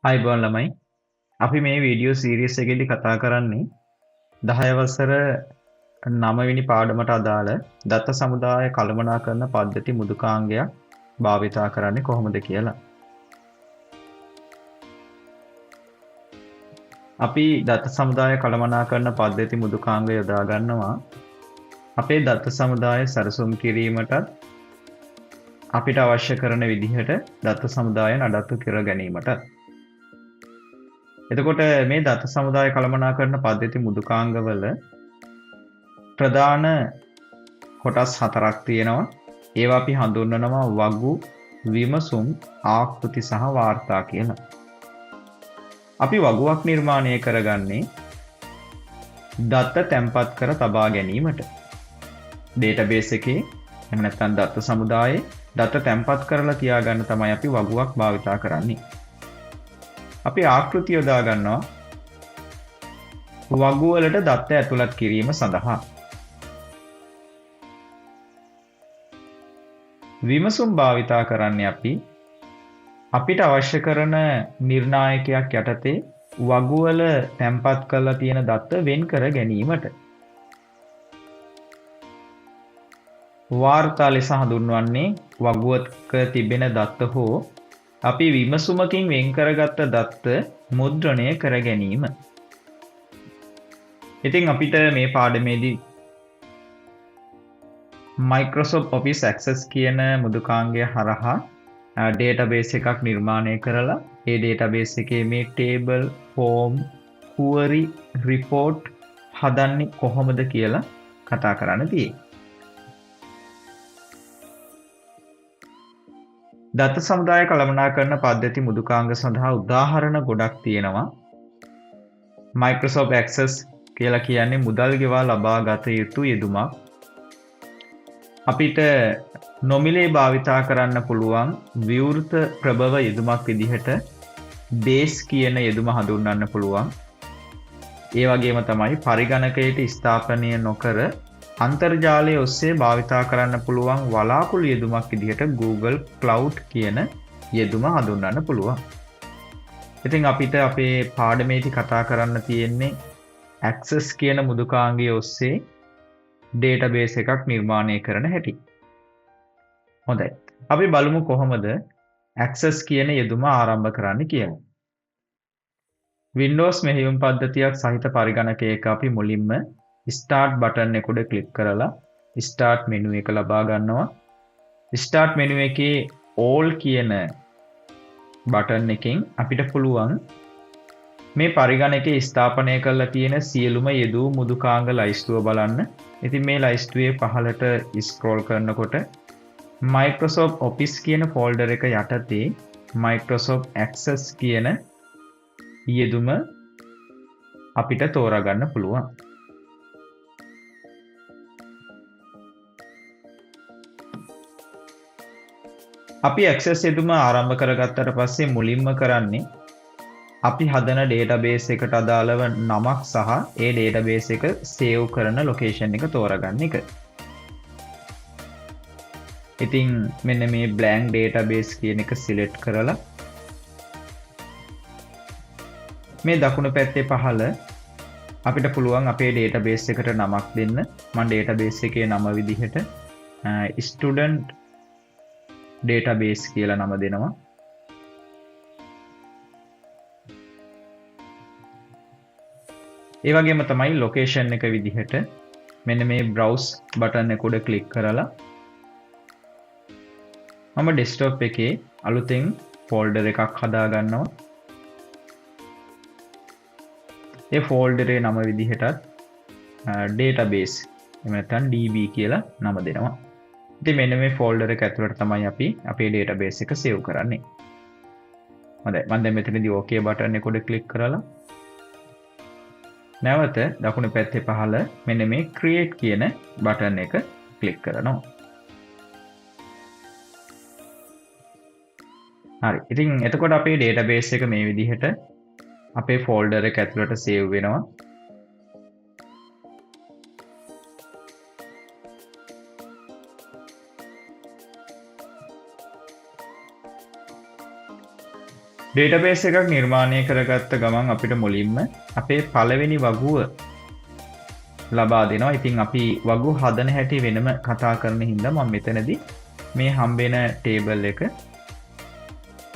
ආයුබෝවන් ළමයි. අපි මේ වීඩියෝ සීරීස් එකේදී කතා කරන්නේ 10 වසර 9 වෙනි පාඩමට අදාළ දත්ත සමුදාය කළමනාකරන පද්ධති මෘදුකාංගයක් භාවිතා කරන්නේ කොහොමද කියලා. අපි දත්ත සමුදාය කළමනාකරන පද්ධති මෘදුකාංග යොදා ගන්නවා අපේ දත්ත සමුදාය සැලසුම් කිරීමටත් අපිට අවශ්‍ය කරන විදිහට දත්ත සමුදාය නඩත්තු කර ගැනීමටත්. එතකොට මේ දත්ත සමුදාය කළමනාකරන පද්ධති මෘදුකාංගවල ප්‍රධාන කොටස් හතරක් තියෙනවා. ඒවා අපි හඳුන්වනවා වගු, විමසුම්, ආකෘති සහ වාර්තා කියලා. අපි වගුවක් නිර්මාණය කරගන්නේ දත්ත තැන්පත් කර තබා ගැනීමට. ඩේටාබේස් එකේ එහෙම නැත්නම් දත්ත සමුදායේ දත්ත තැන්පත් කරලා තියාගන්න තමයි අපි වගුවක් භාවිතා කරන්නේ. අපි ආකෘති යොදා ගන්නවා වගු වලට දත්ත ඇතුළත් කිරීම සඳහා. විමසුම් භාවිතා කරන්නේ අපි අපිට අවශ්‍ය කරන නිර්ණායකයක් යටතේ වගු වල තැන්පත් කරලා තියෙන දත්ත වෙන් කර ගැනීමට. වාර්තා ලෙස හඳුන්වන්නේ වගුවක තිබෙන දත්ත හෝ අපි විමසුමකින් වෙන් කරගත්ත දත්ත මුද්‍රණය කර ගැනීම. ඉතින් අපිට මේ පාඩමේදී Microsoft Office Access කියන මෘදුකාංගය හරහා ඩේටාබේස් එකක් නිර්මාණය කරලා ඒ ඩේටාබේස් එකේ මේ ටේබල්, ෆෝම්, කුවරි, රිපෝට් හදන්නේ කොහොමද කියලා කතා කරන්න තියෙන්නේ. දත්ත සමුදාය කළමනාකරන පද්ධති මෘදුකාංග සඳහා උදාහරණ ගොඩක් තියෙනවා. Microsoft Access කියලා කියන්නේ මුදල් ගෙවා ලබා ගත යුතු යෙදුමක්. අපිට නොමිලේ භාවිතා කරන්න පුළුවන් විවෘත ප්‍රභව යෙදුමක් විදිහට Base කියන යෙදුම හඳුන්වන්න පුළුවන්. ඒ වගේම තමයි පරිගණකයට ස්ථාපනය නොකර අන්තර්ජාලය ඔස්සේ භාවිතා කරන්න පුළුවන් වලාකුළු යෙදුමක් විදිහට Google Cloud කියන යෙදුම හඳුන්වන්න පුළුවන්. ඉතින් අපිට අපේ පාඩමේදී කතා කරන්න තියෙන්නේ Access කියන මෘදුකාංගය ඔස්සේ ඩේටාබේස් එකක් නිර්මාණය කරන හැටි. හොඳයි. අපි බලමු කොහොමද Access කියන යෙදුම ආරම්භ කරන්න කියලා. Windows මෙහෙයුම් පද්ධතියක් සහිත පරිගණකයක අපි මුලින්ම Start button එක උඩ ක්ලික් කරලා Start menu එක ලබා ගන්නවා. Start menu එකේ All කියන බටන් එකෙන් අපිට පුළුවන් මේ පරිගණකයේ ස්ථාපනය කරලා තියෙන සියලුම යෙදූ මෘදුකාංග ලයිස්තුව බලන්න. ඉතින් මේ ලයිස්තුවේ පහළට ස්ක්‍රෝල් කරනකොට Microsoft Office කියන ෆෝල්ඩර් එක යටතේ Microsoft Access කියන යෙදුම අපිට තෝරාගන්න පුළුවන්. අපි Access යෙදුම ආරම්භ කරගත්තට පස්සේ මුලින්ම කරන්නේ අපි හදන ඩේටාබේස් එකට අදාළව නමක් සහ ඒ ඩේටාබේස් එක සේව් කරන ලොකේෂන් එක තෝරාගන්න එක. ඉතින් මෙන්න මේ බ්ලැන්ක් ඩේටාබේස් කියන එක සිලෙක්ට් කරලා මේ දකුණු පැත්තේ පහළ අපිට පුළුවන් අපේ ඩේටාබේස් එකට නමක් දෙන්න. මම ඩේටාබේස් එකේ නම විදිහට ස්ටුඩන්ට් ඩේටාබේස් කියලා නම දෙනවා. ඒ වගේම තමයි ලොකේෂන් එක විදිහට මෙන්න මේ බ්‍රවුස් බටන් එක උඩ ක්ලික් කරලා මම ඩෙස්ක්ටොප් එකේ අලුතෙන් ෆෝල්ඩර් එකක් හදා ගන්නවා. ඒ ෆෝල්ඩරේ නම විදිහටත් ඩේටාබේස් එහෙම නැත්නම් DB කියලා නම දෙනවා. ඉතින් මෙන්න මේ ෆෝල්ඩර් එක ඇතුළට තමයි අපි අපේ ඩේටාබේස් එක සේව් කරන්නේ. හොඳයි, මම දැන් මෙතනදී OK button එක උඩ ක්ලික් කරලා නැවත දකුණු පැත්තේ පහළ මෙන්න මේ ක්‍රියේට් කියන බටන් එක ක්ලික් කරනවා. හරි. ඉතින් එතකොට අපේ ඩේටාබේස් එක මේ විදිහට අපේ ෆෝල්ඩර් එක ඇතුළට සේව් වෙනවා. ඩේටාබේස් එකක් නිර්මාණය කරගත්ත ගමන් අපිට මුලින්ම අපේ පළවෙනි වගුව ලබා දෙනවා. ඉතින් අපි වගු හදන හැටි වෙනම කතා කරන හින්දා මම මෙතනදී මේ හම්බෙන ටේබල් එක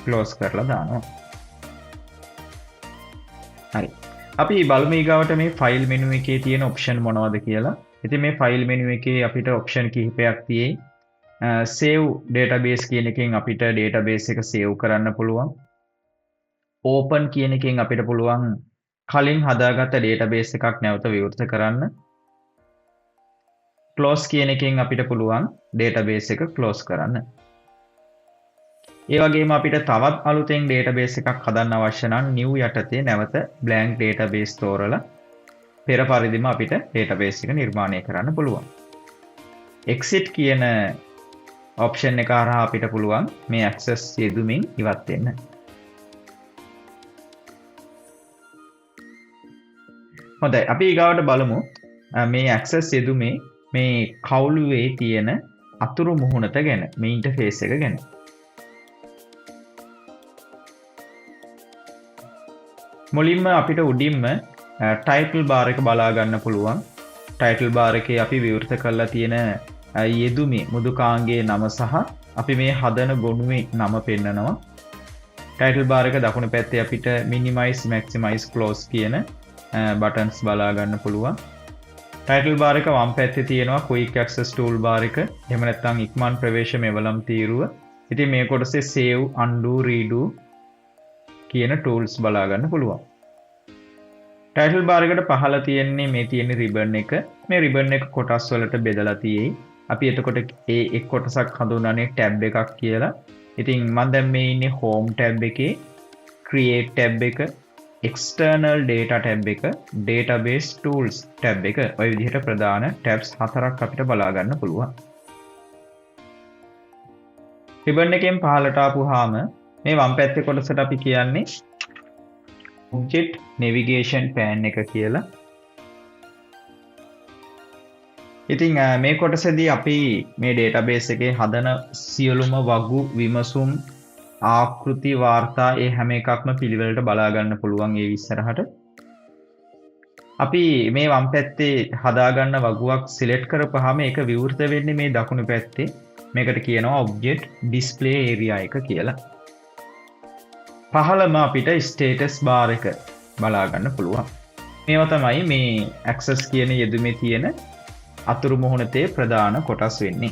ක්ලෝස් කරලා දානවා. හරි. අපි බලමු ඊගාවට මේ ෆයිල් මෙනු එකේ තියෙන ඔප්ෂන් මොනවද කියලා. ඉතින් මේ ෆයිල් මෙනු එකේ අපිට ඔප්ෂන් කිහිපයක් තියෙයි. සේව් ඩේටාබේස් කියන එකෙන් අපිට ඩේටාබේස් එක සේව් කරන්න පුළුවන්. ඕපන් කියන එකෙන් අපිට පුළුවන් කලින් හදාගත්ත ඩේටාබේස් එකක් නැවත විවෘත කරන්න. ක්ලෝස් කියන එකෙන් අපිට පුළුවන් ඩේටාබේස් එක ක්ලෝස් කරන්න. ඒ වගේම අපිට තවත් අලුතෙන් ඩේටාබේස් එකක් හදන්න අවශ්‍ය නම් නිව් යටතේ නැවත බ්ලැන්ක් ඩේටාබේස් තෝරලා පෙර පරිදිම අපිට ඩේටාබේස් එක නිර්මාණය කරන්න පුළුවන්. එක්සිට් කියන ඔප්ෂන් එක හරහා අපිට පුළුවන් මේ ඇක්සස් යෙදුමින් ඉවත් වෙන්න. හොඳයි, අපි ඊගාවට බලමු මේ ඇක්සස් යෙදුමේ මේ කවුළුවේ තියෙන අතුරු මුහුණත ගැන, මේ ඉන්ටර්ෆේස් එක ගැන. මුලින්ම අපිට උඩින්ම ටයිටල් බාර් එක බලා ගන්න පුළුවන්. ටයිටල් බාර් එකේ අපි විවෘත කරලා තියෙන යෙදුමේ මුදුකාංගයේ නම සහ අපි මේ හදන ගොනුවේ නම පෙන්නනවා. ටයිටල් බාර් එක දකුණු පැත්තේ අපිට මිනිමයිස්, මැක්සිමයිස්, ක්ලෝස් කියන බටන්ස් බලා ගන්න පුළුවන්. ටයිටල් බාර් එක වම් පැත්තේ තියෙනවා ක්වික් ඇක්සස් ටූල් බාර් එක. එහෙම නැත්නම් ඉක්මන් ප්‍රවේශ මෙවලම් තීරුව. ඉතින් මේ කොටසේ සේව්, අන්ඩු, රීඩු කියන ටූල්ස් බලා ගන්න පුළුවන්. ටයිටල් බාර් එකට පහළ තියෙන්නේ මේ තියෙන රිබන් එක. මේ රිබන් එක කොටස් වලට බෙදලා තියෙයි. අපි එතකොට ඒ එක් කොටසක් හඳුන්වන්නේ ටැබ් එකක් කියලා. ඉතින් මම දැන් මේ ඉන්නේ හෝම් ටැබ් එකේ, ක්‍රියේට් ටැබ් එක, එක්ස්ටර්නල් ඩේටා ටැබ් එක, ඩේටාබේස් ටූල්ස් ටැබ් එක. ඔය විදිහට ප්‍රධාන ටැබ්ස් හතරක් අපිට බලා ගන්න පුළුවන්. රිබන් එකෙන් පහළට ආපුවාම මේ වම් පැත්තේ කොටසට අපි කියන්නේ ඔබ්ජෙක්ට් නැවිගේෂන් පෑන් එක කියලා. ඉතින් මේ කොටසේදී අපි මේ ඩේටාබේස් එකේ හදන සියලුම වගු, විමසුම්, ආකෘති, වාර්තා ඒ හැම එකක්ම පිළිවෙලට බලා ගන්න පුළුවන් ඒ ඉස්සරහට. අපි මේ වම් පැත්තේ හදාගන්න වගුවක් සිලෙක්ට් කරපුවාම ඒක විවෘත වෙන්නේ මේ දකුණු පැත්තේ. මේකට කියනවා ඔබ්ජෙක්ට් ඩිස්ප්ලේ ඒරියා එක කියලා. පහළම අපිට ස්ටේටස් බාර් එක බලා ගන්න පුළුවන්. මේවා තමයි මේ ඇක්සස් කියන යෙදුමේ තියෙන අතුරු මුහුණතේ ප්‍රධාන කොටස් වෙන්නේ.